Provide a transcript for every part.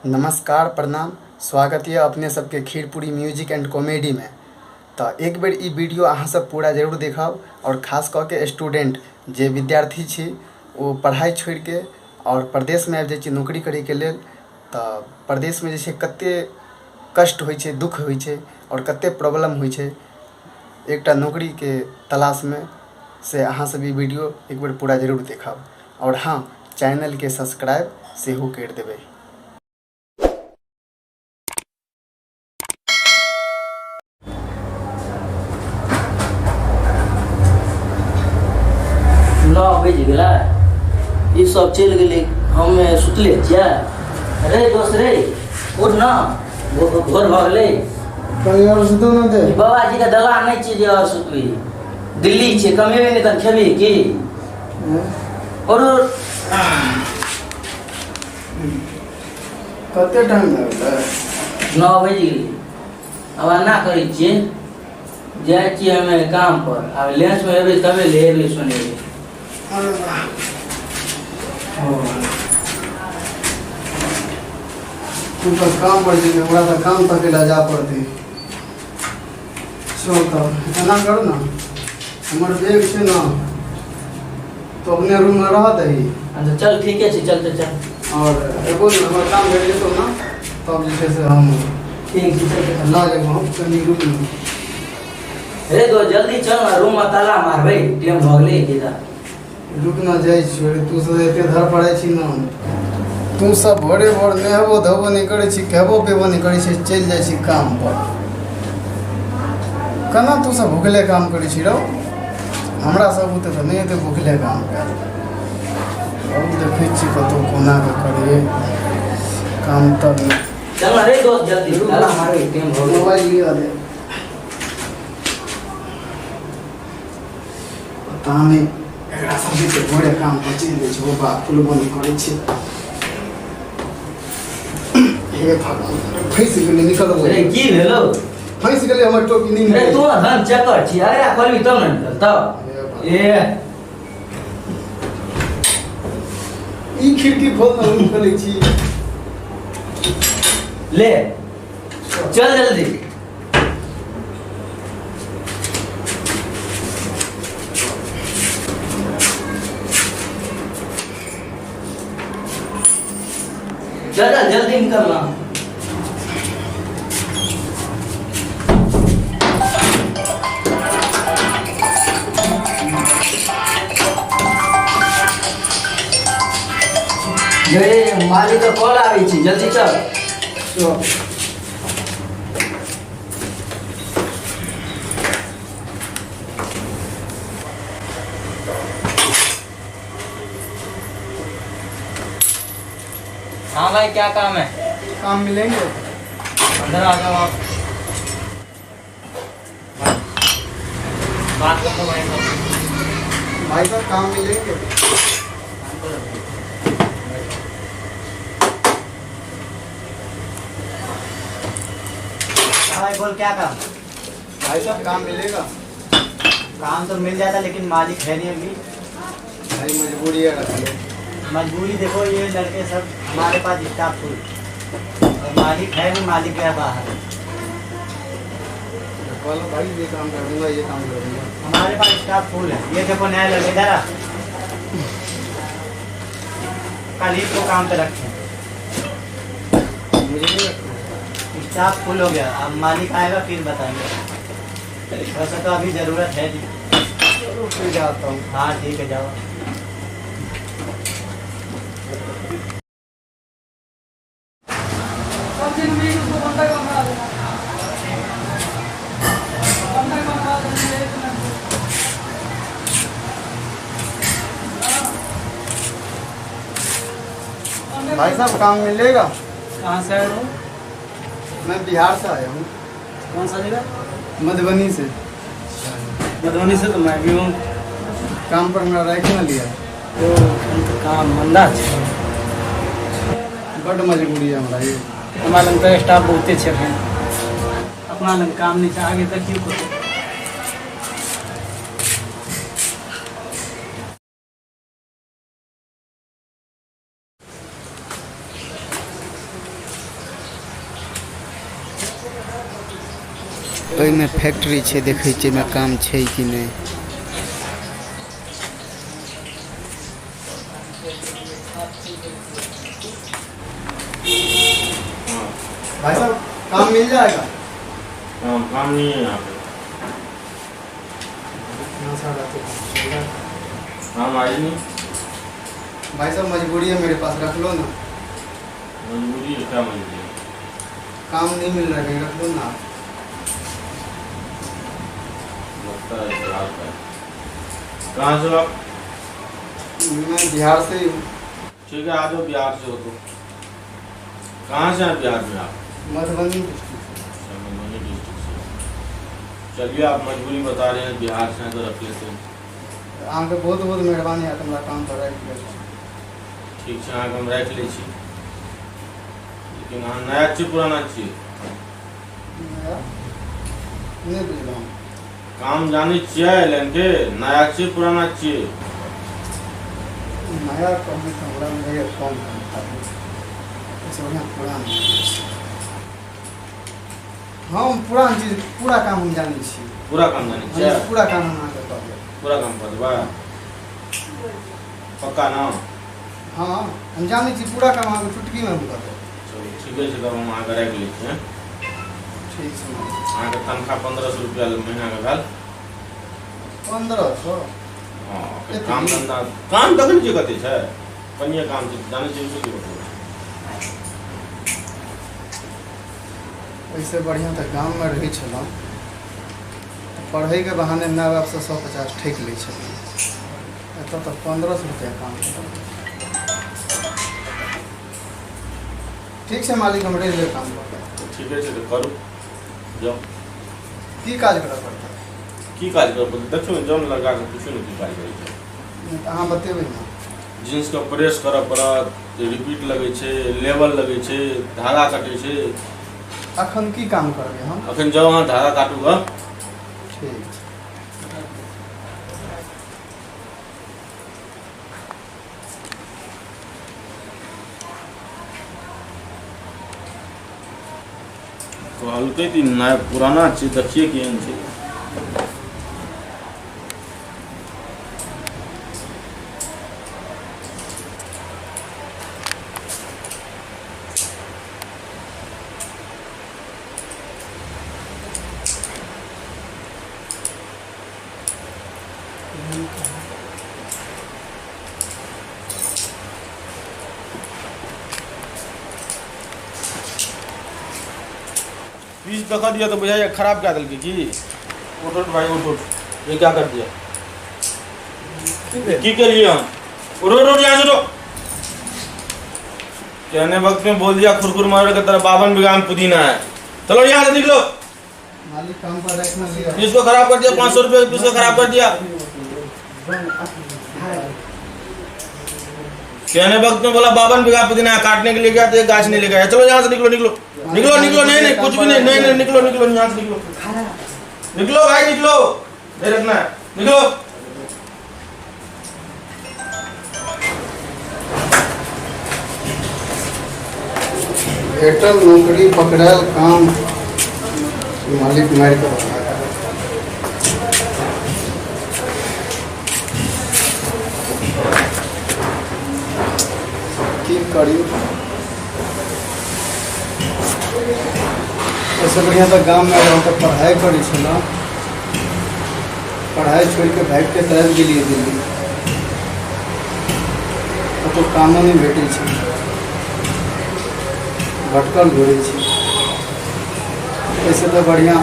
नमस्कार प्रणाम, स्वागत यऽ अपने सबके खीरपूरी म्यूजिक एंड कॉमेडी में। तऽ एक बेर ई वीडियो अहाँ सब पूरा जरूर देखब और खास कऽ के स्टूडेंट जे विद्यार्थी छी ओ पढ़ाइ छोड़िके और परदेशमे आबि जाइ छी नौकरी करैके लेल। तऽ परदेशमे जे छै कते कष्ट होइ छै, दुःख होइ छै और कते प्रॉब्लम होइ छै एकटा नौकरीके तलाशमे, से अहाँ सब ई वीडियो एक बेर पूरा जरूर देखब और हाँ, चैनलके सब्सक्राइब सेहो करि देबै। नौ बजि गेलै, ई सब चलि गेलै, हम सुतले छियै। रे दोस्त रे, उठ न, भोर भऽ गेलै। कनी आओर सुतू ने दे। ई बाबाजी के दलान नहि छियै जे आओर सुतबी। दिल्ली छियै, कमेबे नहि तऽ खेबही की? और कते टाइम लगतै? 9 बजि गेलै। आब एना करै छियै, जाइ छियै हमे काम पर, आब लंच में एबै तबे ले एबै सुनेबै। अरे वाह। तू तऽ काम पर जेबही, हमरा तऽ काम तकै लए जाय पड़तै। चल तऽ एना करू ने, हमर बैग छै ने तो अपने रूम में रह दही। अच्छा चल, ठीके छै, चल चल। और एगो ने हमर काम भेट जेतौ ने तब जे छै से हम ठीक छै, चल चल। लऽ जेबो हम कनि रूम में। रे दोस्त जल्दी चल ना, रूम में ताला मारबै, टाइम भऽ गेलै सीधा। रुक ना, जाइ छियो रे। तू सब एते धर पड़ै छी ने, तू सब भोरे भोर नहेबो धोबो नहि करै छी, खेबो पीबो नहि करै छी, चलि जाइ छी काम पर। केना तू सब भुखले काम करै छी रौ? हमरा सब बुते तऽ नहि हेतै भुखले काम कयल। अब देखै छी कतहु कोना कऽ करियै काम तब ने। चल ना रे दोस्त जल्दी, ताला मारबै, टाइम भऽ गेलै। मोबाइल लिअ दे। पता नहि एकरा सब जे भोरे काम पर चलि जाइ छै, ओ बात खुलबो नहि करै छै। हे भगवान, फँसि गेलै, निकलबो। अरे की भेलो? फँसि गेलै हमर टोपी नहि अरे निकलै। तू धन चक्कर छी, अरे खोलबी तब ने निकलतौ। ए ई खिड़की खोल ने, हम खोलै छी। ले चल जल्दी। चल चल जल्दी निकलना। ये मालिक के कॉल आबै छै, जल्दी चल। चल। हाँ भाई, क्या काम है? काम मिलेंगे? अंदर आ जाओ आप, बात कर लो भाई साहब। भाई साहब, काम मिलेंगे? हाँ भाई बोल, क्या काम? भाई साहब, काम मिलेगा? काम तो मिल जाता, लेकिन मालिक है नहीं अभी। भाई मजबूरी है, रख लो। मजबूरी देखो, ये लड़के सब हमारे पास स्टाफ फुल और मालिक है नहीं, मालिक गया बाहर। बोलो भाई, ये काम कर दूंगा, ये काम कर दूंगा। हमारे पास स्टाफ फुल है। ये देखो नया लड़के, इधर आ। कल ही को काम पे रखे। मुझे नहीं रखना। स्टाफ फुल हो गया, अब मालिक आएगा फिर बताएंगे। वैसे तो अभी ज़रूरत है नहीं। चलो फिर जाता हूँ। हाँ ठीक है, जाओ। भाई साहब, काम मिलेगा? कहाँ से आए हो? मैं बिहार से आया हूँ। कौन सा जगह? मधुबनी से। मधुबनी से तो मैं भी हूँ। काम पर हमरा राखि ने लिया। तो काम मंदा छै। बड्ड मजबूरी है हमरा ये। हमरा लग तऽ स्टाफ बहुते छै एखन, अपना लग काम नहि छै, आगे देखियौ कतौ। ओहिमे फैक्ट्री छै, देखै छियै एहिमे काम छै कि नहि। भाई साहब काम मिल जाएगा? काम काम नहीं है यहाँ पे। इतना सारा तो काम चल रहा है। काम आई नहीं। भाई साहब मजबूरी है मेरे पास, रख लो ना। मजबूरी है? क्या मजबूरी है? काम नहीं मिल रहा है, कहीं रख लो ना आप। लगता है बिहार का है। कहाँ से हो आप? मैं बिहार से ही हूँ। ठीक है, आ जाओ, बिहार से हो तो। कहाँ से हैं बिहार में आप? मधुबनी डिस्ट्रिक्ट। अच्छा, मधुबनी डिस्ट्रिक्ट से। चलिए, आप मजबूरी बता रहे हैं, बिहार से हैं तो रख लेते हैं। अहाँके बहुत बहुत मेहरबानी हैत, हमरा काम पर राखि लेब। ठीक छै, अहाँके हम राखि लै छी, लेकिन अहाँ नया छी पुराना छी? नया नहि बुझलहुँ। काम जानै छियै लाइनके? नया छियै पुराना छियै? नया कहबै तऽ हमरा लगैए कम काम करबै, ओहिसँ बढ़िआँ पुरान। हम पुरान चीज पूरा काम हम जानै छी। पूरा काम जानै छियै? हम पूरा काम हम अहाँके कऽ देब। पूरा काम कऽ देबै पक्का ना? हँ, हम जानै छी पूरा काम, अहाँके चुटकीमे हम कऽ देब। चलू ठीके छै, तब हम अहाँके राखि लै छी। ठीक छै। अहाँके तनख्वाह 1500 रुपैआ महीनाके भेल। 1500? हँ, काम धन्धा काम देखै छियै कते छै, कनिए काम छै, जानै छियै की बतबै। ओहिसँ बढ़िआँ तऽ गाममे रहै छलहुँ, पढ़ैके बहाने माय बापसँ 150 ठकि लै छलियै। एतऽ तऽ 1500 रुपैआ काम। ठीक छै मालिक, हम रहि लेब काम पर। ठीके छै, तऽ करू जाउ। की काज करऽ पड़तै? की काज करऽ पड़तै? देखियौ ने, जाउ ने, लड़काके पुछियौ ने की काज करै छै। नहि तऽ अहाँ बतेबै ने। जीन्सके प्रेस करऽ पड़त, रिपीट लगै छै, लेबल लगै छै, धागा कटै छै। अखन की काम करबै हम? अखन जाउ अहाँ, धागा काटू गऽ। ठीक छै। कहलकै तऽ ई नया पुराना छै, देखियै केहन छै। पीस देखा दिया तो बुझाइए खराब क्या देलकै की। उठ उठ भाई, उठ उठ, ये क्या कर दिया? की के लिए हम? उठ उठ उठ, यहाँ से उठो। कहने वक्त में बोल दिया खुरखुर मार के तेरा 52 बीघा में पुदीना है। चलो यहाँ से निकलो। मालिक काम पर रखना लिया। पीस को खराब कर दिया, 500 रुपये पीस को खराब कर दिया। कहने वक्त में बोला 52 बीघा पुदीना है, काटने के लिए गया तो एक गाछ नहीं लेके आया। चलो यहाँ से निकलो, निकलो निकलो निकलो। नहीं नहीं, कुछ भी नहीं, नहीं नहीं, निकलो निकलो, यहाँ से निकलो, निकलो भाई निकलो, नहीं रखना है, निकलो। भेटल नौकरी, पकड़ायल काम, मालिक मारि कऽ भगा देलक। की करी? एहिसँ बढ़िआँ तऽ गाममे रहौँ तऽ पढ़ाइ करै छलहुँ। पढ़ाइ छोड़ि कऽ भागि कऽ तऽ आबि गेलियै दिल्ली, कतहु कामो नहि भेटै छै, भटकल घुरै छी। एहिसँ तऽ बढ़िआँ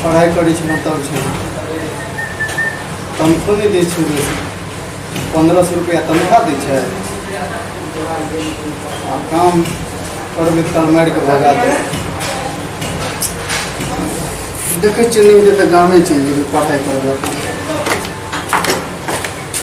पढ़ाइ करै छलहुँ तब छलहुँ। तनखो नहि दै छै बेसी, 1500 रुपैआ तनख्वाह दै छै आ काम करबै तऽ मारि कऽ भगा देत। देखै छियै, नहि हेतै तऽ गामे चलि जेबै पढ़ाइ करबै।